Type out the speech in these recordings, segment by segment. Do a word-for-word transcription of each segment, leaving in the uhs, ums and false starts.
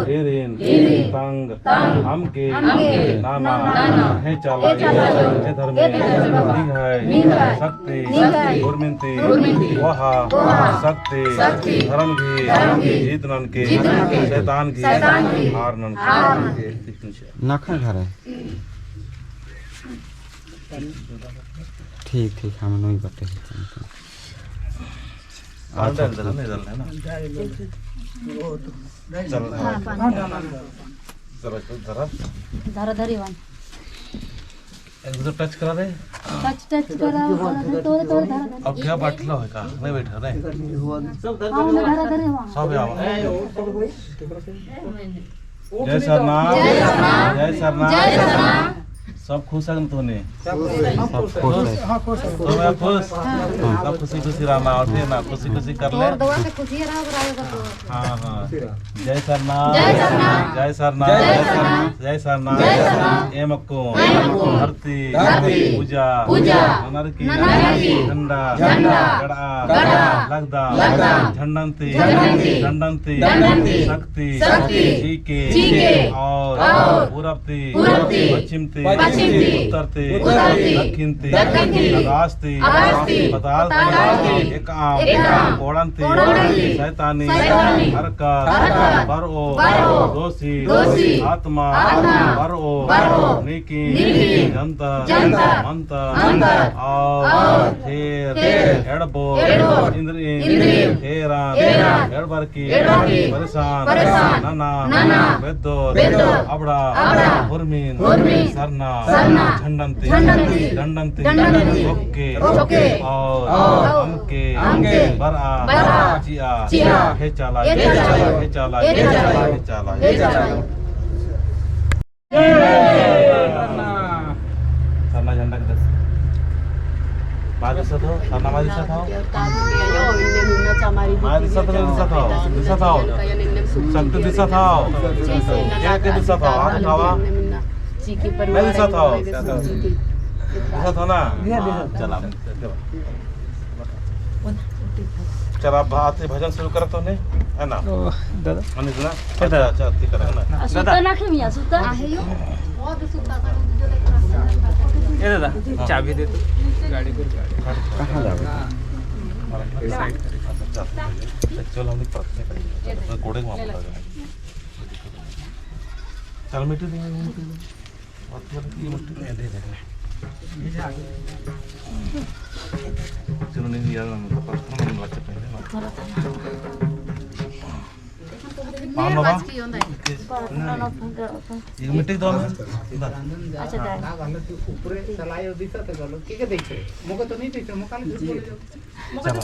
ईरिन, ईरिन, तंग, तंग, अमके, अमके, नना, नना, हे चाला, हे चाला, हे धर्मे, हे धर्मे, निंग्है, निंग्है, शक्ति, शक्ति, उर्मिन्ती, उर्मिन्ती, कोहा, कोहा, शक्ति, शक्ति, धर्म गही, धर्म गही, जीत ननके, जीत ननके, शैतान गही, शैतान गही, हार ननके। हार ननके। नखा घर है। ठीक, ठीक, हम नहीं करते हैं। अच्छा, डाल देना, नहीं डालना है ना? चल, हाँ। चलो, इसको धरा। धरा, धरी वन। एक दूसरे टच करा दे। टच, टच करा, करा दे, तोरे, तोरे धरा, धरा। अब क्या बाटलो है का? नहीं बैठा, नहीं। हाँ, उन्हें धरा, धरी वन। सब यहाँ। जय सरना। जय सरना। जय सरना। जय सरना। सब खुश है ना तोने? सब खुश है। सब खुश? हाँ। सब खुशी खुशी रहना और फिर ना खुशी खुशी कर ले। तोर दवा से खुशी रहा, रहा, रहा। हाँ, हाँ। जय सरना। जय सरना। जय सरना। जय सरना। जय सरना। जय सरना। एम अक्कुन। एम अक्कुन। धरती। धरती। पूजा। पूजा। ननर की। ननर की। झंडा। झंडा। गड़आ। गड़आ। लगदम। लगदम। झंडन ती। झंडन ती। डंडन ती। डंडन ती। शक्ति। शक्ति। चीके। चीके। और। और। पूरब ती। पूरब ती। पश्चिम ती। पश्चिम ती। उत्तर ती। उत्तर ती। दक्षिण ती। दक्षिण ती। आकाश ती। आकाश ती। पताल ती। पताल ती। एकाम। एकाम। कोड़न ती। कोड़न ती। शैतानी। शैतानी। हरकत। हरकत। बरओ। बरओ। दोषी। दोषी। आत्मा। आत्मा। बरओ। बरओ। नीकिन। नीकिन। जंतर। जंतर। मंतर। मंतर। और। और। थेर। थेर। एड़बो। एड़बो। इंद्रिन। इंद्रिन। थेरन। थेरन। एड़बर की। एड़बर की। परेशान। परेशान। नना। नना। बेद्दोर। बेद्दोर। अबड़ा। अबड़ा। हुरमिन। हुरमिन। सरना। सरना। झंडन ती। झंडन ती। डंडन ती। डंडन ती। ओके। ओके। और। और। अमके। अमके। बरआ। बरआ। चिआ। चिआ। हे चाला। हे चाला। हे चाला। हे चाला। हे चाला। हे चाला। सरना झंडा के दे। माय दिसत हो, सरना माय दिसत हो। माय दिसत हो, दिसत हो। शक्ति दिसत हो। के, के दिसत हो, हाथ उठावा। नहीं दिसत हो। दिसत हो ना? चला। चल, अब बात है, भजन शुरू करत होने, है ना? ओ, दादा। मनीष ना? दादा। अच्छा, अच्छा, ठीक है ना? आ, सूता ना खे मियाँ, सूता। ए दादा, हाँ। चाबी दे तो, गाड़ी को, गाड़ी। कहाँ जावे? हाँ। साइड करें। अच्छा, चल। चल, हम प्रार्थना करेंगे। कोड़े को वहाँ पर। चल, मिट्टी दे, मिट्टी दे। चलो, नहीं, यार, हम तो पत्थर में लग सकते हैं ना। हाँ, बाबा। ये मिट्टी दो ना। अच्छा, हाँ। ऊपरे चलाए और दिखा तो चलो, ठीक है, देखो। मुझे तो नहीं देखो, मुझे खाली झूठ बोले जाओ। चलो।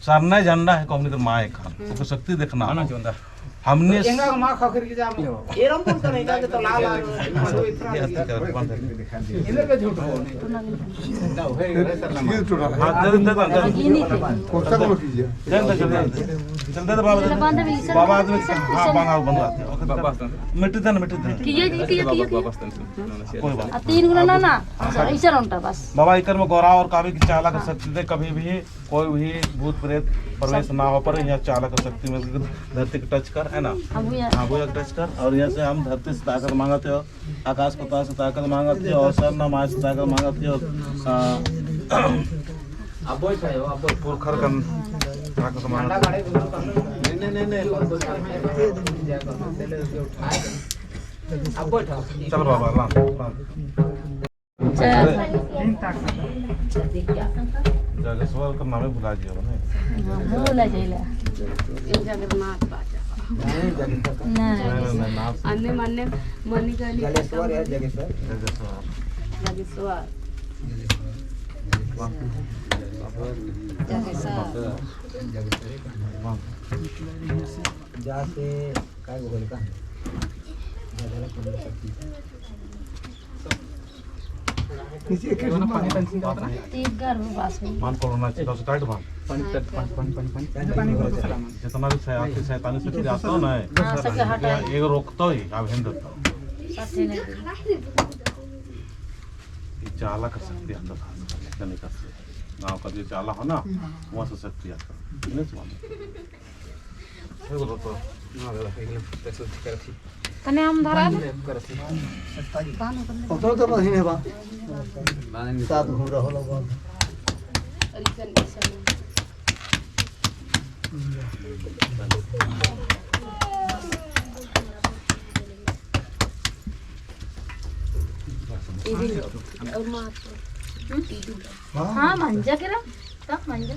सरना झंडा है, कौन कर माय खान। ओकर शक्ति देखना। आना जोंदा। हमने तो एंगा मा खखर के जाम। एरम बोल तो नहीं का, तो लाल, लाल, मधु इतना ये हत्ती कर, बंद है। इधर पे झूठ बोल। हाँ, दे, दे, दे, दे। कौन सा कलर कीजिए? दे, दे, दे, दे। चल, दे, दे, बाबा, दे। बाबा, आदमी, हाँ, बांगा, बंद बात है। ओके, बाबा, मिट्टी दे ना, मिट्टी दे ना। कीजिए, कीजिए, कीजिए, कीजिए। कोई बात। आ, तीन गुना ना, ना। ऐसा उल्टा बस। बाबा, इकर में गौरा और काबी की चाला कर सकते थे, कभी भी कोई भी भूत प्रेत प्रवेश ना हो पारे, यहाँ चाला कर शक्ति में धरती को टच कर, है ना? हाँ, भैया। हाँ, भैया, टच कर। और यहाँ से हम धरती से ताकत मांगत है, आकाश पताल से ताकत मांगत है, और सरना माय से ताकत मांगत है, और, आ, अब बैठ जाओ, अब बैठ। पुरखर कन ताकत मांगत है। नहीं, नहीं, नहीं, नहीं। अब बैठ। चल बाबा, लाम, लाम। अच्छा। जागेश्वर का नामे भुला जियो ने। हाँ, भुला जाइला। जगन्नाथ बाजा। नहीं, जगन्नाथ। नहीं। नहीं, नहीं, नहीं, नाम से। अन्ने मन्ने मनी गली। जलेश्वर है, जगेश्वर। जगेश्वर। जगेश्वर। वाह। जगेश्वर। वाह। जा से काय बोल का? नीचे एक तीन घर में बस में। मान कोरोना चिता से टाइट बांध। पानी, पानी, पानी, पानी, पानी। जितना भी शै-, आपके शैतानी शक्ति आता हो ना, हाँ, सब हटा। एक रोकता ही, आप हिंद देता हो। ये चाला का शक्ति अंदर था, जने का से। गाँव का जो चाला हो ना, वहाँ से शक्ति आता है। नहीं सुना? ये बोलो तो। तने हम धरा दे। ओतो तो बहिन है बा। साथ घूम रहा होला बा। हाँ, मंजा केरा। तब मंजा।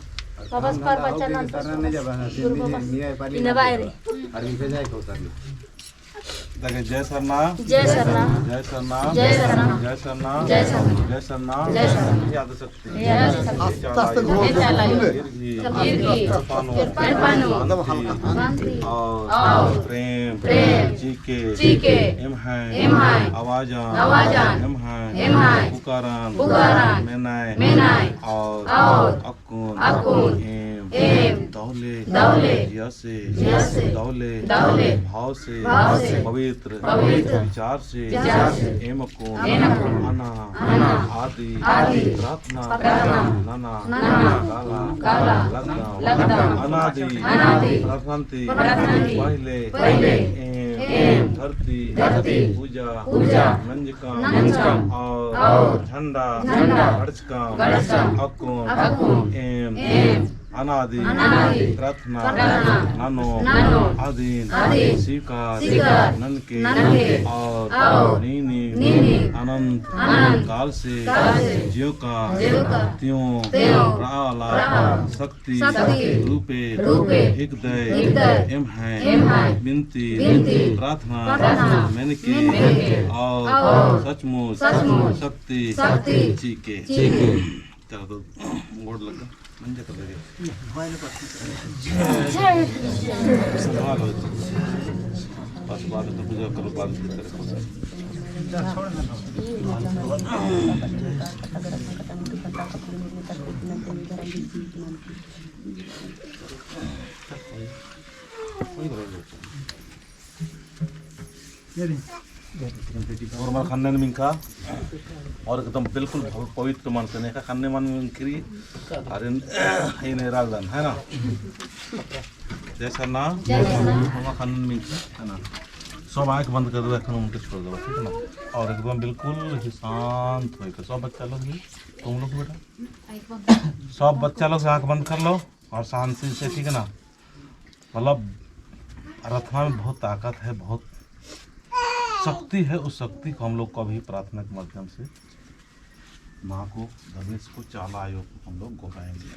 बाबस पर बच्चा ना तो इन्हें बाहर रे। अरे इनके जाए को उतरना। देखिए, जय सरना। जय सरना। जय सरना। जय सरना। जय सरना। जय सरना। जय सरना। जय सरना। याद सकते हैं। याद सकते हैं। आस्ते आस्ते घोर। ईर गही। ईर गही। कृपानो। कृपानो। शांति। शांति। और। और। प्रेम। प्रेम। चीके। चीके। एम्है। एम्है। आवाजान। आवाजान। एम्है। एम्है। पुकारन। पुकारन। मेनाय। मेनाय। और। और। अक्कुन। अक्कुन। एम। एम। दौले। दौले। जिया से। जिया से। दौले। दौले। भाव से। भाव से। पवित्र। पवित्र। विचार से। विचार से। एम अक्कुन। एम अक्कुन। अना। अना। आदि। आदि। प्रार्थना। प्रार्थना। नना। नना। काला। काला। लगदम। लगदम। अनादि। अनादि। प्रार्थना ती। प्रार्थना ती। पहिले। पहिले। एम। एम। धरती। धरती। पूजा। पूजा। नंजकम। नंजकम। और। और। झंडा। झंडा। गड़च कम। गड़च कम। अक्कुन। अक्कुन। एम। एम। अनादि। अनादि। प्रार्थना। प्रार्थना। ननोम। ननोम। अदिन। अदिन। स्वीकार। स्वीकार। ननके। ननके। और। और। नीनिम। नीनिम। अनंत। अनंत। काल से। काल से। ज्योका। ज्योका। त्यों। त्यों। रआला। रआला। शक्ति। शक्ति। रूपे। रूपे। हिकदय। हिकदय। एम्है। एम्है। बिनती। बिनती। प्रार्थना। प्रार्थना। मेनके। मेनके। और। और। सचमुच। सचमुच। शक्ति। शक्ति। चीके। चीके। चलो तो गोड़ लगा। मंजा कर लगे। बस बाद में पूजा करो, बाद में करो। कोई बड़ा नहीं। और मल ख़न्नन मिंख़ा, और एकदम बिल्कुल भव-, पवित्र मन से नेखा ख़न्ने मन मिंख़री, और इन, इन राजदान, है ना? जय सरना। जय सरना। और मल ख़न्नन मिंख़ा, है ना? सब आँख बंद कर दो, एखन उनके छोड़ दो, ठीक है ना? और एकदम बिल्कुल ही शांत होइके, सब बच्चा लोग भी, तुम लोग बेटा, सब बच्चा लोग आँख बंद कर लो और शांति से, ठीक है ना? मतलब, प्रार्थना में बहुत ताकत है, बहुत शक्ति है। उस शक्ति को हम लोग को अभी प्रार्थना के माध्यम से माँ को, धर्मेश को, चाला आयो को हम लोग गोहराएंगे।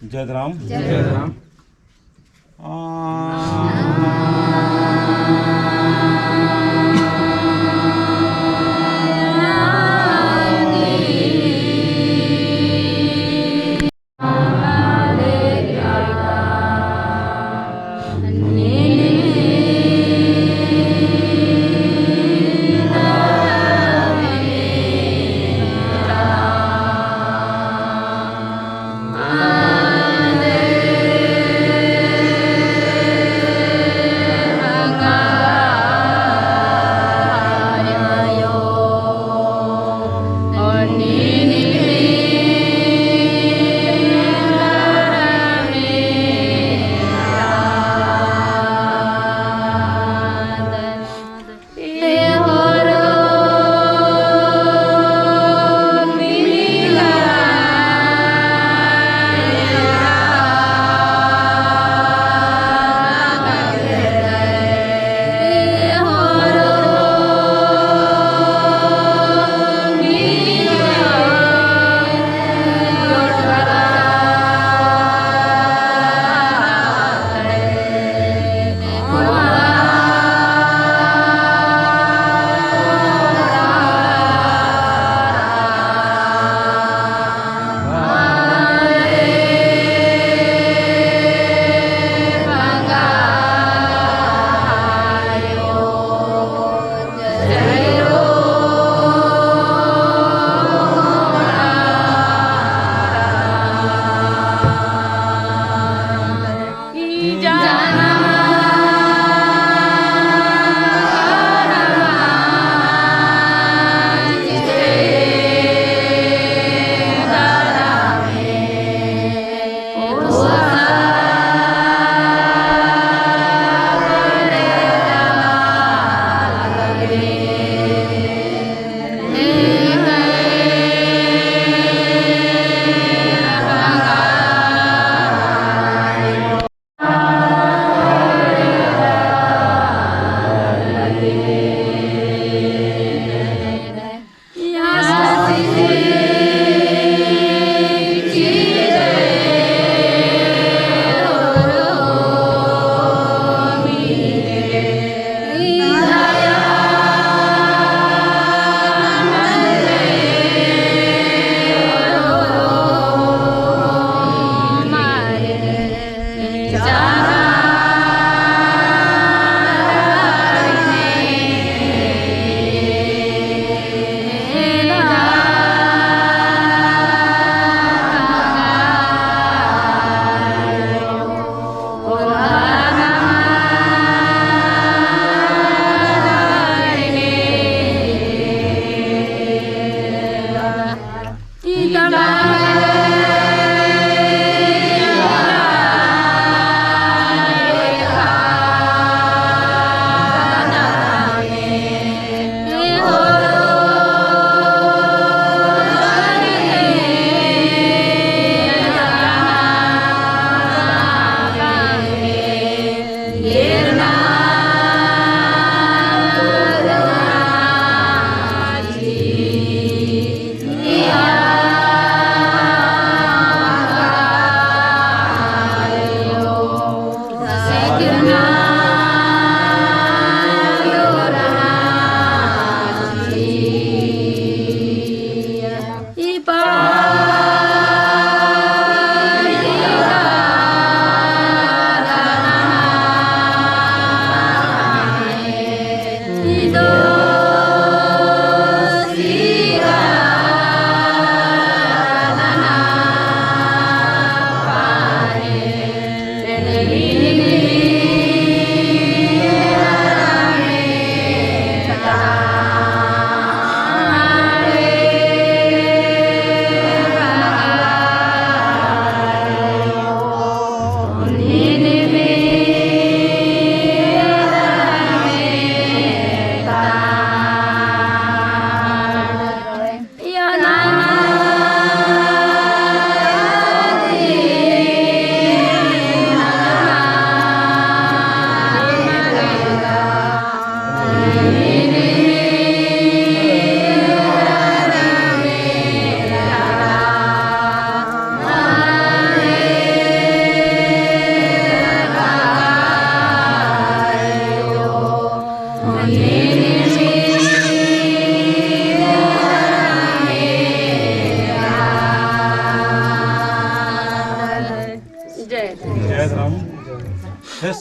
जय राम। जय राम। आ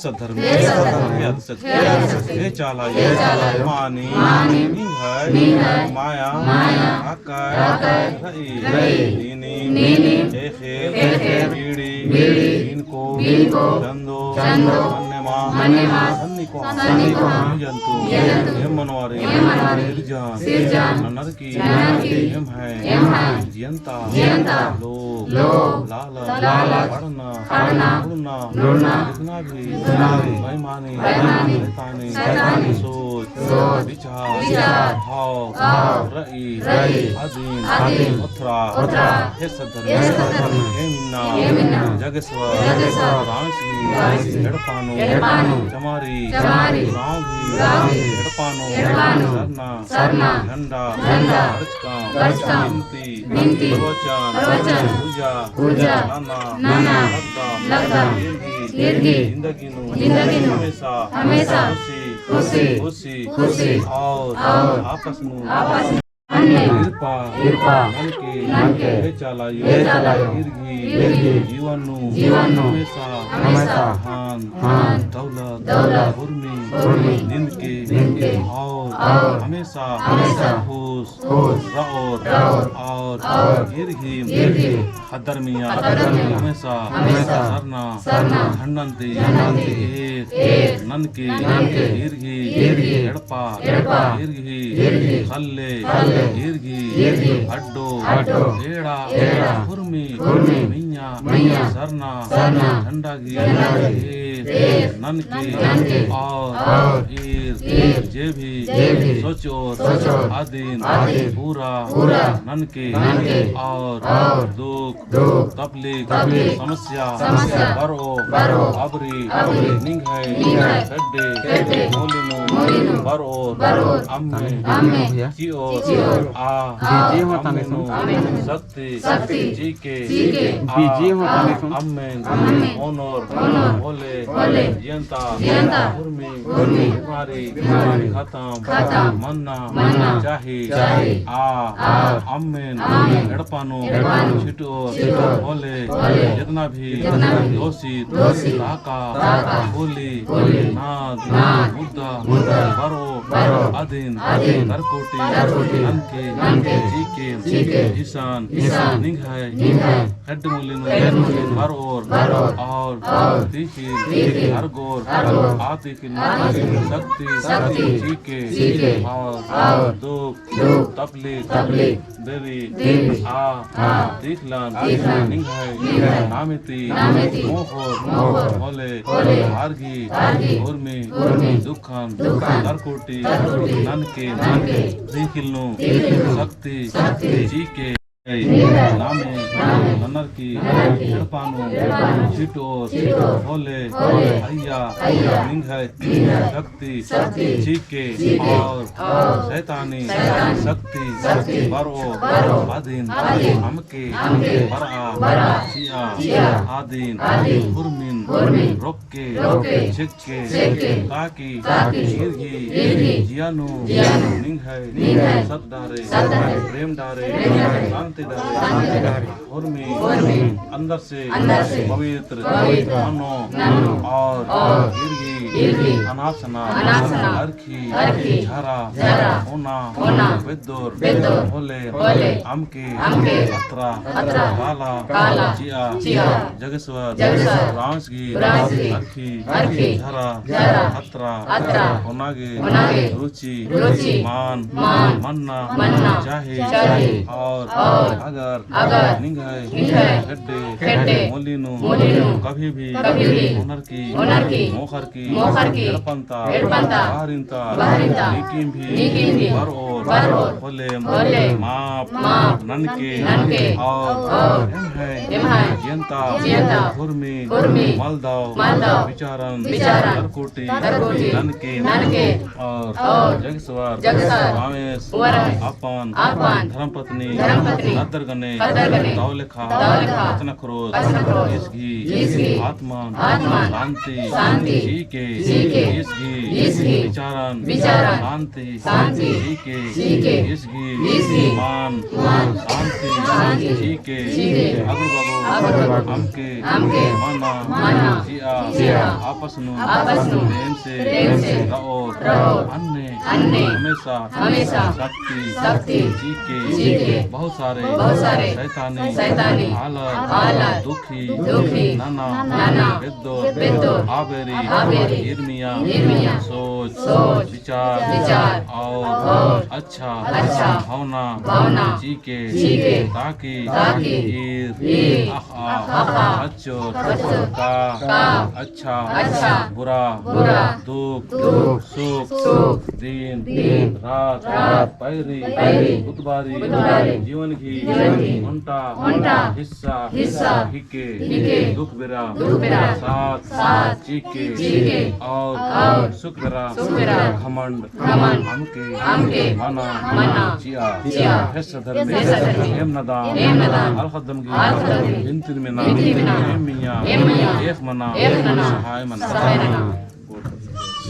सद्धर्मी, हे सद्धर्मी, हे आदिशक्ति, हे आदिशक्ति, हे चाला आयो, हे चाला आयो, मानिम, मानिम, निंग्है, निंग्है, माया, माया, अकय, अकय, रई, रई, नीनिम, नीनिम, ख़ेख़ेल, ख़ेख़ेल, बीड़ी, बीड़ी, बिनको, बिनको, चंदो, चंदो, मन्नेमा, मन्नेमा, सन्नी कोहा, सन्नी कोहा, जिया जंतु, जिया जंतु, एम मनवारिन, एम मनवारिन, सिरजन, सिरजन, ननर की, ननर की, एम्है, एम्है, जियंता, जियंता, लोभ, लोभ, लालच, लालच, खड़ना, खड़ना, लुड़ना, लुड़ना, जितना भी, जितना भी, बेईमानी, बेईमानी, शैतानी, शैतानी, सोच, सोच, विचार, विचार, भाव, भाव, रई, रई, अदिन, अदिन, ओथरा, ओथरा, हे सद्धर्मी, हे सद्धर्मी, एम इन्ना, एम इन्ना, जगेश्वर, जगेश्वर, रांची, रांची, एड़पा नू, एड़पा नू, चमारी, चमारी, रांव गही, रांव गही, एड़पा नू, एड़पा नू, सरना, सरना, झंडा, झंडा, बरचकम, बरचकम, बिनती, बिनती, प्रवचन, प्रवचन, पूजा, पूजा, नना, नना, लगदम, लगदम, ईर गही, ईर गही, जिंदगी नू, जिंदगी नू, हमेशा, हमेशा, खुशी, खुशी, खुशी, खुशी, और, और, आपस नू, आपस नू, अन्ने, किरपा, किरपा, ननके, ननके, हे चाला आयो, हे चाला आयो, ईर गही, ईर गही, जीवन नू, जीवन नू, हमेशा, हमेशा, धन, धन, दौलत, दौलत, उर्मी, उर्मी, निंदके, निंदके, और, और, हमेशा, हमेशा, खुश, खुश, रओर, रओर, और, और, ईर गही, ईर गही, ख़द्दर मइय्याँ, ख़द्दर मइय्याँ, हमेशा, हमेशा, सरना, सरना, झंडन ती, झंडन ती, एस, एस, ननके, ननके, ईर गही, ईर गही, एड़पा, एड़पा, ईर गही, ईर गही, ख़ल्ले, ख़ल्ले, ईर गही, ईर गही, अड्डो, अड्डो, एड़ा, एड़ा, उर्मी, उर्मी, मइय्याँ, मइय्याँ, सरना, सरना, झंडा गही, झंडा गही, एस, एस, ननके, ननके, और, और, ईर, ईर, जे भी, जे भी, सोचओर, सोचओर, अदिन, अदिन, पूरा, पूरा, ननके, ननके, और, और, दुख, दुख, तकलीफ, तकलीफ, समस्या, समस्या, बरओ, बरओ, अबरी, अबरी, निंग्है, निंग्है, खेड्डे, खेड्डे, मूली नू, मूली नू, बरओर, बरओर, अम्मे, अम्मे, चिओर, चिओर, आ, आ, जे जे होता अम्मे नू, अम्मे नू, शक्ति, शक्ति, चिके, चिके, आ, जे जे होता आ, अम्मे, अम्मे, ओनोर, ओनोर, होले, होले, जियंता, जियंता, उर्मी, उर्मी, बीमारी, बीमारी, खतम, खतम, मन्ना, मन्ना, चाही, चाही, आ, आ, अम्मेन, अम्मेन, एड़पा नू, एड़पा नू, छिटओर, छिटओर, होले, होले, जितना भी, जितना भी, दोषित, दोषित, ताका, ताका, होली, होली, नाद, नाद, मुद्दा, मुद्दा, बरओ, बरओ, अदिन, अदिन, करकोटी, करकोटी, ननके, ननके, चिके, चिके, इसन, इसन, निंग्है, निंग्है, खेड्ड मूली नू, खेड्ड मूली नू, बरओर, बरओर, और, और, तीखिल, तीखिल, अरगोर, अरगोर, आ तीखिल नू, आ तीखिल नू, शक्ति, शक्ति, चिके, चिके, और, और, दुख, दुख, तकलीफ, तकलीफ, देरी, देरी, आ, आ, तीखिलन, तीखिलन, निंग्है, निंग्है, नामे ती, नामे ती, मोख़ोर, मोख़ोर, होले, होले, आर गही, आर गही, उर्मी, उर्मी, दुखन, दुखन, करकोटी, करकोटी, ननके, ननके, तीखिल नू, तीखिल नू, शक्ति, शक्ति, चिके, नामे, नामे, ननर की, ननर की, एड़पा नू, एड़पा नू, छिटओर, छिटओर, होले, होले, अइय्या, अइय्या, निंग्है, निंग्है, शक्ति, शक्ति, चिके, चिके, और, और, शैतानी, शैतानी, शक्ति, शक्ति, बरओ, बरओ, अदिन, अदिन, अमके, अमके, बरआ, बरआ, चिआ, चिआ, अदिन, अदिन, उर्मिन, उर्मिन, रोक के, रोक के, छेक के, छेक के, ताकि, ताकि, ईर गही, ईर गही, जिया नू, जिया नू, निंग्है, निंग्है, सत डहरे, सत डहरे, प्रेम डहरे, प्रेम डहरे, शांति डहरे, शांति डहरे, उर्मी, उर्मी, अंदर से, अंदर से, पवित्र, पवित्र, ननो, ननो, और, और, ईर गही, ईर गही, अनाप सनाप, अनाप सनाप, अरखी, अरखी, झरा, झरा, ओना, ओना, बेद्दोर, बेद्दोर, होले, होले, अमके, अमके, अतरा, अतरा, काला, काला, चिआ, चिआ, जगेश्वर, जगेश्वर, रांच गही, रांच गही, अरखी, अरखी, झरा, झरा, अतरा, अतरा, ओना गे, ओना गे, रुचि, रुचि, मान, मान, मन्ना, मन्ना, चाही, चाही, और, और, अगर, अगर, निंग्है, निंग्है, खेड्डे, खेड्डे, मूली नू, मूली नू, कभी भी, कभी भी, ओनर की, ओनर की, मोख़र की, मोख़र की, एड़पन्ता, एड़पन्ता, बहरिन्ता, बहरिन्ता, नीकिम भी, नीकिम भी, बरओर, बरओर, होलेम, होलेम, माफ, माफ, ननके, ननके, और, और, एम्है, एम्है, जियन्ता, जियन्ता, उर्मी, उर्मी, मलदव, मलदव, विचारन, विचारन, करकोटी, करकोटी, ननके, ननके, और, और, जगेश्वर, जगेश्वर, वामेस, वामेस, अपन, अपन, धर्मपत्नी, धर्मपत्नी, ख़द्दर गने, ख़द्दर गने, दव लेखा, दव लेखा, बचन ख़रोस, बचन ख़रोस, ईस गही, ईस गही, आत्मन, आत्मन, शांति, शांति, चिके, चिके। ईस गही। ईस गही। विचारन। विचारन। शांति। शांति। चिके। चिके। ईस गही। ईस गही। मान। मान। शांति। शांति। चिके। चिके। अगुर बगुर। अगुर बगुर। अमके। अमके। मना। मना। चिआ। चिआ। आपस नू। आपस नू। प्रेम से। प्रेम से। रओर। रओर। अन्ने। अन्ने। हमेशा। हमेशा। शक्ति। शक्ति। चिके। चिके। बहुत सारे। बहुत सारे। शैतानी। शैतानी। आलर। आलर। दुखी। दुखी। नना। नना। बेद्दोर। बेद्दोर। आ बेरी। आ बेरी। इर्मिया। इर्मिया। सोच। सोच। विचार। विचार। और। और। अच्छा। अच्छा। भावना। भावना। चिके। चिके। ताकि। ताकि। ईर। ईर। अख़आ। अख़आ। अच्चोर। अच्चोर। का। का। अच्छा। अच्छा। बुरा। बुरा। दुख। दुख। सुख। सुख। दिन। दिन। रात। रात। पैरी। पैरी। बुधबारी। बुधबारी। जीवन गही। जीवन गही। ओन्टा। ओन्टा। हिस्सा। हिस्सा। हिके। हिके। दुख बेरा। दुख बेरा। साथ। साथ। चिके। चिके। और। और। सुख बेरा। सुख बेरा। घमंड। घमंड। अमके। अमके। मना। मना। चिआ। चिआ। ख़ेस्स धर्मे। ख़ेस्स धर्मे। एम नदान। एम नदान। अलख़द्दम गही। अलख़द्दम गही। बिनती नना। बिनती नना। एम मइय्याँ। एम मइय्याँ। एक मना। एक मना। सहाय मना। सहाय मना।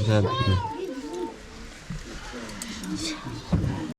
जय।